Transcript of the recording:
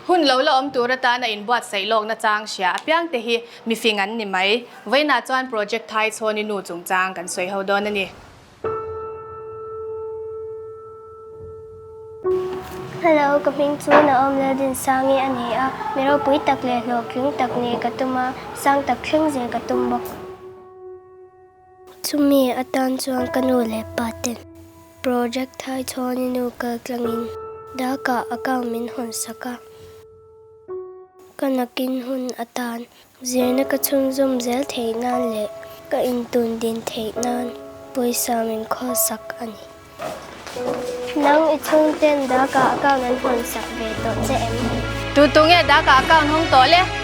Hun lo la awm tur atana inbuatsaih lawkna chang hria apiangte hi mifing an ni mai. Vawiinah chuan Project Thai Chhawni Nu chungchang kan sawi ho dawn a ni. Hello, ka hming chu Naom Laldinsangi a ni a, mi ropui tak leh hlawhtling tak nih ka tum a, sang tak thleng zel ka tum bawk. Chumi atan chuan ka nu leh pa ten Project Thai Chhawni Nu kal tlangin Dhaka account min hawn sak a. Ka nakin hun atan zirna ka chhunzawm zel theih nan leh ka intun din theih nan pawisa min khawl sak a ni. Nang i chhungten Dhaka account an hawn sak ve tawh che em? Tu tu nge Dhaka account hawng tawh le?